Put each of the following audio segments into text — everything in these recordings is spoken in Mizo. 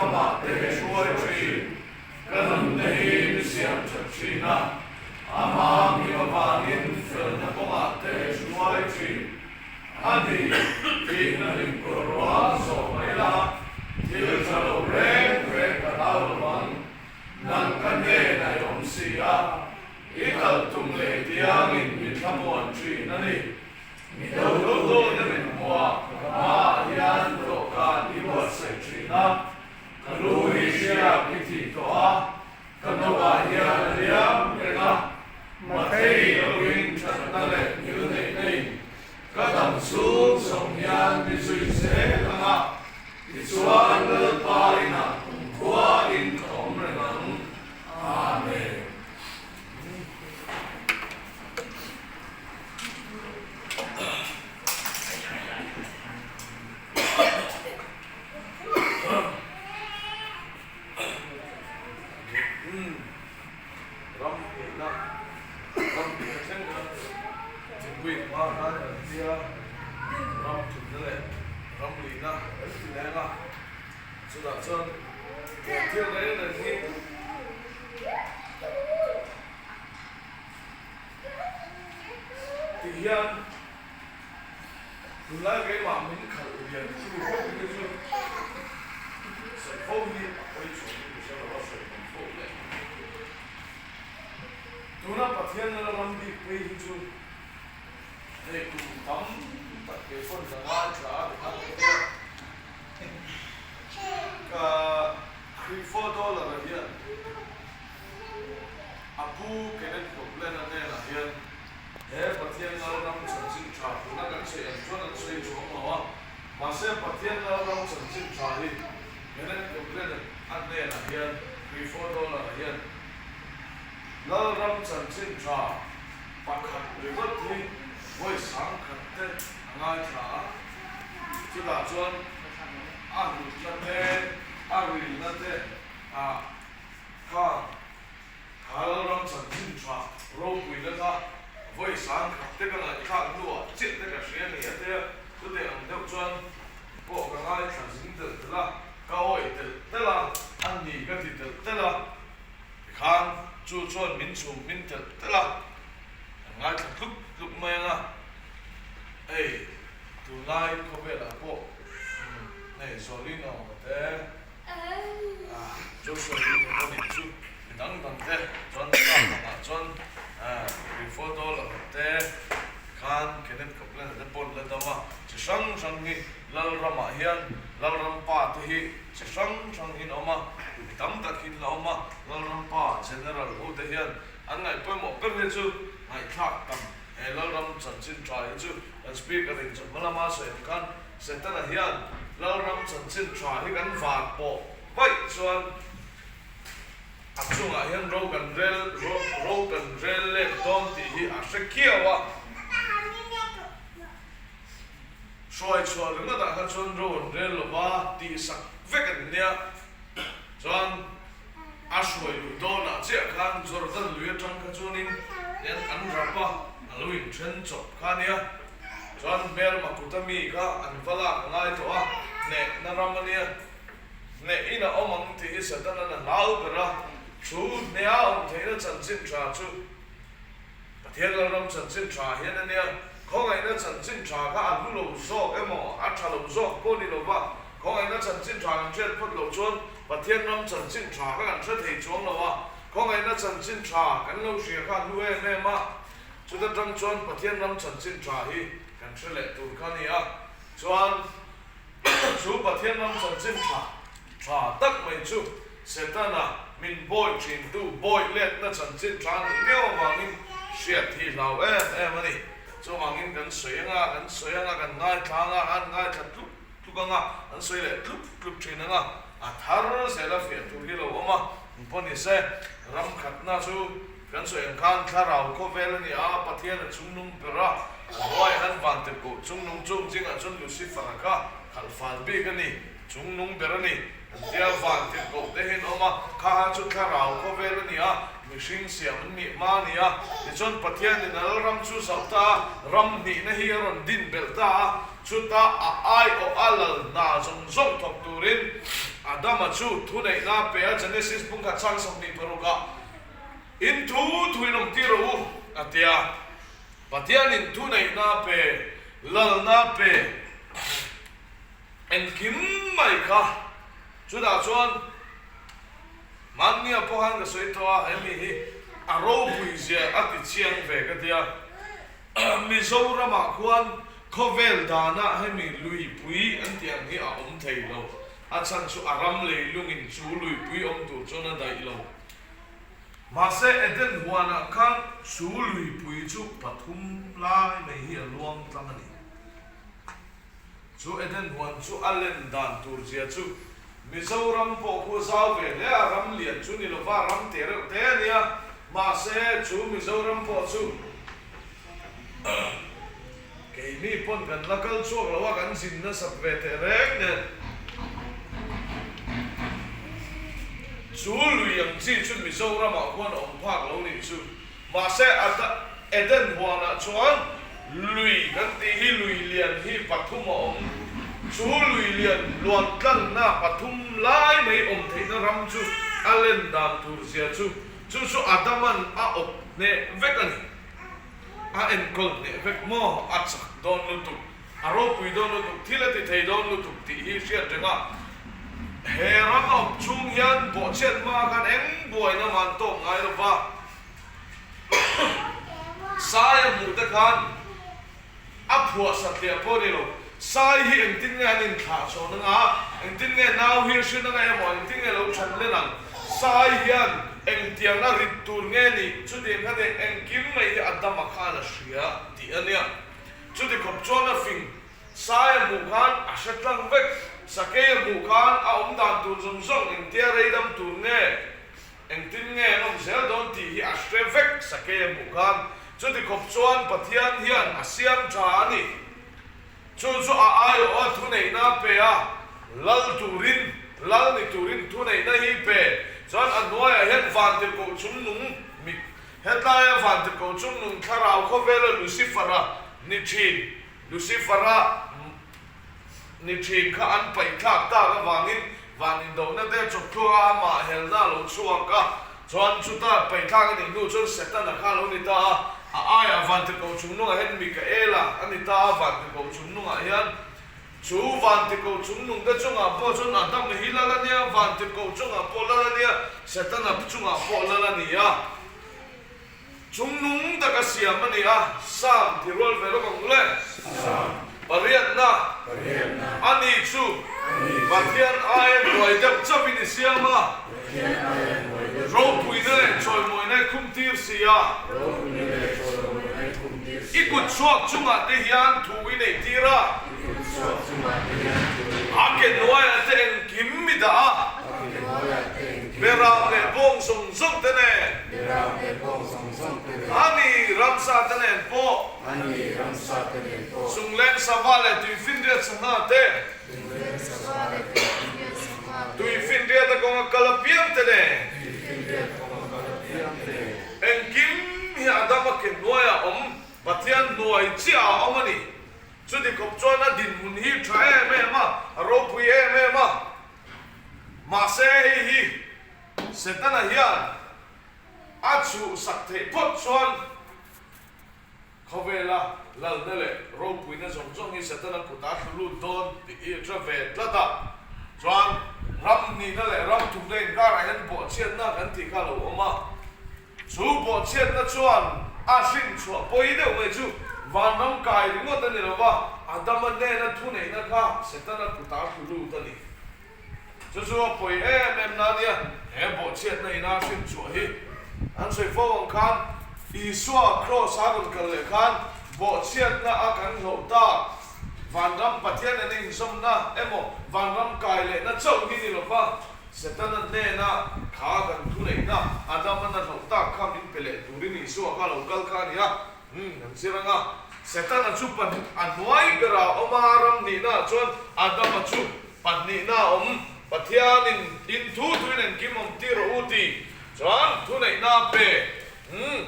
kamah te hi hruai thin. Ka nunna hi mi siam that thin a, ama hming avangin felna kawngah te hruai thin a ni tihna hlimkawr rual zawh mai la, thil tha lo reng reng ka hlau lo ang, nang ka hnen a i awm si a, i kal tum leh tiangin mi thlamuan thin a ni. Mi do do dawna min hmuah ka hmaah hian dawhkan i buatsaih thin a, Ka lu hi hriak i tih tawh a, ka hnawhah hian a liam reng a, Mathei loin thatna leh thil neihna in ka dam chhung zawng hian mi zui zel ang a, tichuan Lalpa inah kumkhua in ka awm reng ang. Amen. Ram hnihna, ram hnihna thleng khan thingpui hma khan an tia ram thumna leh ram lihna an ti leng a, chutah chuan thil reng reng hi ti hian. Tunlai keimah min khalh lian chu vek hi chu sawi fo hi a pawi chhuah in ka hre lo a, sawi tam fo leh. Tuna Pathian lal ram bik phei hi chu hei kum tam tak kei pawn ka ngaithla a ti khan ka tia. Ka Khrihfa dollar ah hian a pu Kenneth Copeland-a hnenah hian He Pathian Lalram chanchin tha tuna kan sawi ang chuan an sawi chuang lo a, mahse Pathian Lalram chanchin tha hi Kenneth Copeland a hnenah hian Clifford Dollar hian Lalram chanchin tha pakhat ringawt hi vawi sangkhat te a ngaithla a, chutah chuan a hlutna te, a rilna te ah khan Kha Lalram chanchin tha ropuina kha vawi sang khat te ka ngaihthlak hnuah chiah te ka hria ni a tia, chutiang ang deuh chuan pawh ka ngaithla zing telh telh a, ka awih telh telh a, a ni ka ti telh telh a, tikhan chu chuan min chhum hmin telh telh a, kan ngaithla tlup tlup mai ang a, hei tunlai khawvelah pawh hei Zolino te. Joshua hi ka pawh nih chu mi dang dang te chuan car dangah chuan Before Dollar te khan Kenneth Copeland te pawh an la dam a, chi hrang hrang hi Lalramah hian Lalram pa te hi chi hrang hrang hi an awm a, mi tam tak hi an la awm a, Lalram pa General ho te hian an ngaih pawimawh ber hi chu ngaihthlak tam he Lalram chanchin tha hi chu kan Speaker in chawhma lama sawi ang khan Setana hian Lalram chanchin tha hi kan van pawh vaih chuan a chungah hian ro kan rel ro kan rel lek dawn tih hi a hre khiau a. Hruai chhuah ringawtah kha chuan ro an rel lo va, tihsak vek an nia. Chuan a hruai luh dawnah chiah khan Jordan lui atang kha chuanin an rap a, a lo inthen chawp kha a nia. Chuan hmelma kuta mi kha an va lak a ngai tawh a, hnehna ram a nia. Hneh in a awm ang tih hi Satan-a'n a hlau ber a, thu hneha awm theihna chanchin tha chu Pathian Lalram chanchin tha hian a nia. Khawngaihna chanchin tha kha a hlu lo zawk emaw, a tha lo zawk pawh ni lo va, khawngaihna chanchin tha kan hriat phawt loh chuan Pathian ram chanchin tha kha kan hre thei chuang lo a, khawngaihna chanchin tha kan lo hria kha a hlu em em a. Chuta tang chuan Pathian ram chanchin tha hi kan hre leh tur kha a ni a, chuan chu Pathian ram chanchin tha tha tak mai chu Setana min bawi thintu bawi letna chanchin tha a nih miau avangin hriat hi hlau em em a ni. Chuvangin kan sawi anga, kan sawi anga, kan ngaithla anga, an ngaithla tluk tluk anga, an sawi leh tluk tluk thin anga, a thar zela fiah tur hi lo awm a, engpawh ni se ram khatna chu Kan sawi ang khan thlarau khawvel a ni a, Pathian a chungnung ber a, a hnuaiah hian vantirhkoh chungnung chung zingah chuan Lucifer-a kha khalh fal bik a ni, chungnung ber a ni. An tia vantirhkoh te hian awm a, kha kha chu thlarau khawvel a ni a, mihring siam an nih hma a ni a. Tichuan Pathianin a lalram chu zauh ta a, ram hnihna hi a rawn din belh ta a, chuta a aiawh a lal hna zawng zawng thawk turin. Adama chu thuneihna a pe a, Genesis bungkhat chang 26 ah, In thu thuin awm tir rawh u, a ti a. Pathianin thuneihna a pe, lalna a pe, engkim mai kha. Chutah chuan Hmannia pawh khan ka sawi tawh a, hemi hi a ropui zia a ti chiang ve ka ti a. Mizoramah khuan khawvel danah hemi luipui an tih ang hi a awm thei lo. A chhan chu a ram leilungin chu luipui awm tur chuan a daih lo. Mahse Eden huanah khan chu luipui chu pathum lai mai hi a luang tlang a ni. Chu Eden huan chu a len dan tur zia chu Mizoram pawh khu zau ve hle a, ram lian chu ni lova ram te reuh te a nia. Mahse chu Mizoram pawh chu keini pawn kan la kal chhuak lo a, kan zin nasat ve teh reng nen. Chu lui ang chi chu Mizoramah khuan a awm phak lo nih chu. Mahse Eden huanah chuan lui kan tih hi lui lian hi pathum a awm. Chu lui lian luan tlanna pathum lai mai awm theihna ram chu a len dan tur zia chu chu chu Adaman a awp hneh vek a ni. A enkawl hneh vek maw? A chak dawn lutuk, a ropui dawn lutuk, thil a ti thei dawn lutuk tih hi hriat reng a. He ram a awp chhung hian bawhchhiat hma khan eng buaina man tawk ngai lo va. Sai a hmuh te khan a phuah satliah pawh a ni lo. Sai hi engtin nge an inthlah chhawn anga, engtin nge nau hi a hrin anga emaw engtin nge lo chhan len ang. Sai hian engtiang a rit tur nge nih chutiang khan engkim mai hi a dama khan a hria tih a nia. Chuti khawp chuan a fing Sai a hmuh khan a hre tlang vek. Sakei a hmuh khan a awm dan tur zawng zawng engtia rei dam tur nge, engtin nge an awm zel dawn tih hi a hre vek Sakei a hmuh khan. Chuti khawp chuan Pathian hian a siam tha a ni. Chu chu a aiawh a thuneihna a pe a, lal turin, lal ni turin thuneihna hi pe. Chuan a hnuaiah hian vantirhkoh chungnung mi Hetlaia vantirhkoh chungnung thlarau khawvela Lucifer-a ni thin. Lucifer-a ni thin kha an paih thlak tak avangin van indohna te chawp thluak a, amah helna a lo chhuak a, chuan chuta paih thlak a nih hnu chuan Setana kha a lo ni ta a, a aiah vantirhkoh chungnungah hian Mikaela a ni ta a, vantirhkoh chungnungah hian chu vantirhkoh chungnung te chungah pawh chuan Adam hi lal a nia, vantirhkoh chungah pawh lal a nia, Setana chungah pawh lal a ni a. Chungnung taka siam a ni a, Sam ti rual ve lawk ang u le. Sam. Pariatna. Pariatna. A ni chu. A ni chu. Pathian aia hnuai deuh chauhin i siam a. Pathian aia hnuai deuh chauhin. Ropuina leh chawimawina i khum tir si a. Ropuina leh chawimawina i khum tir si a. I kut chhuak chungah te hian thu i neih tir a. I kut chhuak chungah te hian thu i neih tir a. A ke hnuaiah te engkim i dah a. A ke hnuaiah te engkim. Beram leh bawng zawng zawng te nen. Beram leh bawng zawng zawng te nen. A ni, ramsa te nen pawh. A ni, ramsa te nen pawh. Chungleng sava leh tuifinriat sangha te. Chungleng sava leh tuifinriat sangha te. Tuifinriat a kawnga kal apiang te nen. Tuifinriat kawnga kal apiang te nen. Engkim hi Adama ke hnuaiah awm, Pathian hnuai chiah a awm a ni. Chuti khawp chuan a dinhmun hi tha em em a, a ropui em em a. Mahse hei hi Setana hian a chhuhsak theih phawt chuan khawvela lalna leh ropuina zawng zawng hi Setana kutah a thlu lut dawn tih hi a hre ve tlat a. Chuan ram nihna leh ram thumna inkarah hian bawhchhiatna kan tih kha a lo awm a. Chu bawhchhiatna chuan a hrin chhuah pawi deuh mai chu vanram kai ringawt a ni lo va, Adama hnena thuneihna kha Setana kutah a thlu lut a ni. Chu chu a pawi em em na nia, he bawhchhiatna ina a hrin chhuah hi an sawi fo ang khan Isua Kraws a rawn kal leh khan bawhchhiatna a kan hlauh tak vanram Pathian nena inzawmna emaw vanram kai lehna chauh hi ni lo va, Setana hnena kha kan thuneihna Adama na hlauh tak kha min pe leh turin Isua kha lo kal kha a ni a, umm kan zir ang a. Setana chu a hnuai bera awm a, ram hnihnaah chuan Adama chu pahnihna a awm. Pathianin in thu thuin engkim awm tir rawh u ti chuan thuneihna a pe. Umm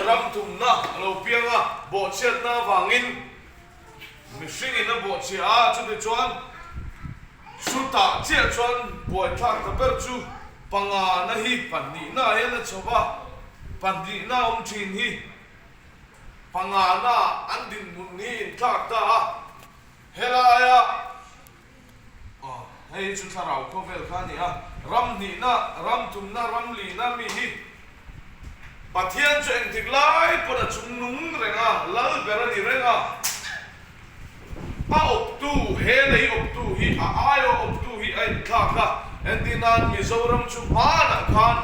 ram thumna a lo piang a, bawhchhiatna avangin mihringin a bawhchhiah a, chutichuan. Chutah chiah chuan buaithlak ta ber chu pangana hi pahnihna ah hian a chho va, pahnihna awm thin hi pangana an dinhmun hi inthlak ta a, helaia aw hei chu thlarau khawvel kha a ni a, ram hnihna, ram thumna, ram lihna mi hi Pathian chu engtik lai pawn a chungnung reng a, lal ber a ni reng a. A awptu, he lei awptu hi a aia awptu hi a inthlak a, entir nan Mizoram chu hmanah khan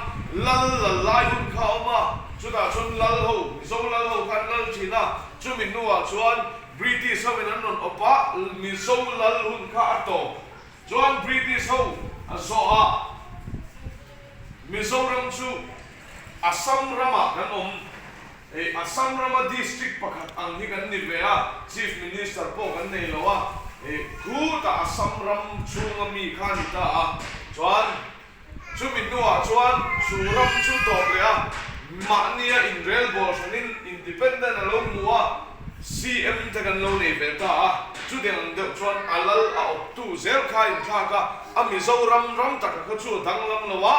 lal lal lai hun kha a awm a, chutah chuan lal ho, Mizo lal ho khan lal thin a, chumi hnuah chuan British ho in an rawn awp a, Mizo lal hun kha a tawp chuan British ho a zawh a, Mizoram chu Assam ramah kan awm. Hei Assam rama district pakhat ang hi kan ni ve a, Chief Minister pawh kan nei lo a, hei khutah Assam ram chhunga mi kha a ni ta a, chuan chumi hnuah chuan chu ram chu tawp leh a, mahnia inrelbawl hranin independent a lo hmu a, CM te kan lo nei ve ta a, chutiang ang deuh chuan a lal a awptu zel kha a inthlak a, a Mizoram ram taka kha chu a danglam lo a,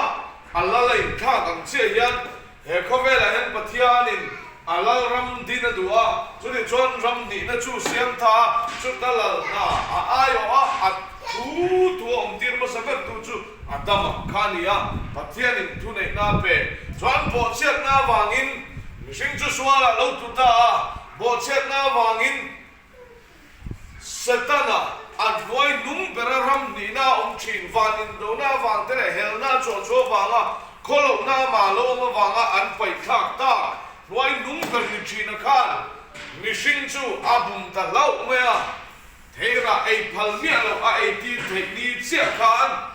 a lal a inthlak ang chiah hian He khawvelah hian Pathianin a lalram din a duh a, chutih chuan ram hnihna chu siam tha a, chutna lal hna a aiawh a, a thu thu a awm tir hmasa bertu chu Adama kha a ni a, Pathianin thuneihna a pe. Chuan bawhchhiatna avangin mihring chu sualah lo tlu ta a, bawhchhiatna avangin Setana a hnuai hnung bera ram hnihna a awm thin. Van indona avang te leh helna a chhuah chhuah avanga khawlohna amah lo awm avanga an paihthlak tak hnuai hnung ber ni thin a khan mihring chu a bum ta hlauh mai a, theirah ei phal miah loh a eitir theih ni chiah khan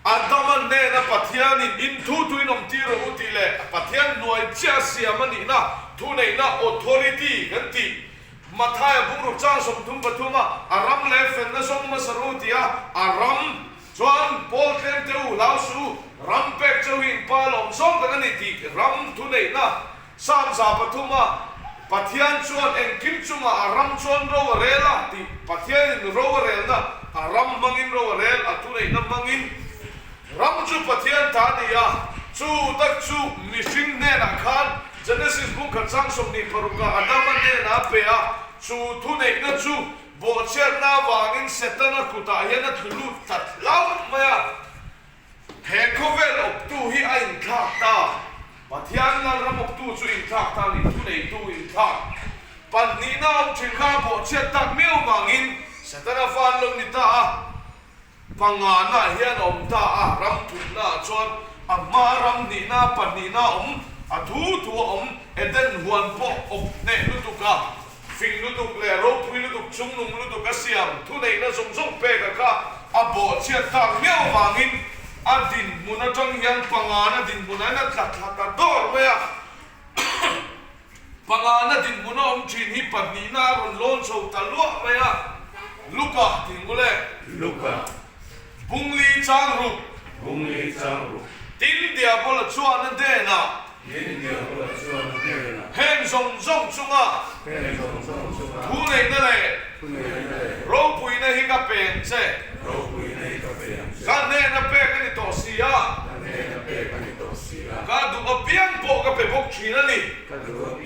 Adama hnena Pathianin in thu tuin awm tir rawh u tih leh Pathian hnuai chiah siam a nihna thuneihna, authority, kan tih. Mathaia bungruk chang 33 a a ram leh felna zawng hmasa rawh u tih a, a ram chuan Paul tlem te u hlau suh u, ram pek cheu hi in pa lawm zawng tak a ni tih ram thuneihna Psalm 300 a Pathian chuan engkim chungah a ram chuan ro a rel a tih Pathianin ro a relna a ram hmangin ro a rel a thuneihna hmangin ram chu Pathian ta a ni a, chu tak chu mihring hnenah khan Genesis bungkhat chang 26 ah Adama hnenah a pe a, chu thuneihna chu bawhchhiatna avangin Setana kutah hian a thlu lut ta hlauh mai a. He khawvel awptu hi a inthlak ta. Pathian Lalram awptu chu inthlak ta ni, thuneitu inthlak. Pahnihna awm thin kha a bawhchhiat tak miau vangin Setana fa an lo ni ta a, pangana hian a awm ta a, ram thumnaah chuan a hma ram hnihna pahnihna a awm, a thu thu a awm, Eden huan pawh awp hneh lutuk a. Fing lutuk leh ropui lutuk chungnung lutuk a siam thuneihna zawng zawng peka kha a bawhchhiat tak miau avangin a dinhmun atang hian pangana dinhmunah hian a tla thla ta dawr mai a. Pangana dinhmun a awm thin hi pahnihna a rawn lawn chho ta luah mai a. Luka tih ngu le. Luka. Bungli chang ruk. Bungli chang ruk. Tin Diabola chuan a hnenah. Tin Diabola chuan a hnenah. Heng zawng zawng chunga. Heng zawng zawng chunga. Thuneihna leh. Thuneihna leh. Ropuina hi ka pe ang che. Ropuina hi ka pe ang che. Ka hnena pek a ni tawh si a. Ka hnena pek a ni tawh si a. Ka duh apiang pawh ka pe bawk thin a ni. Ka duh.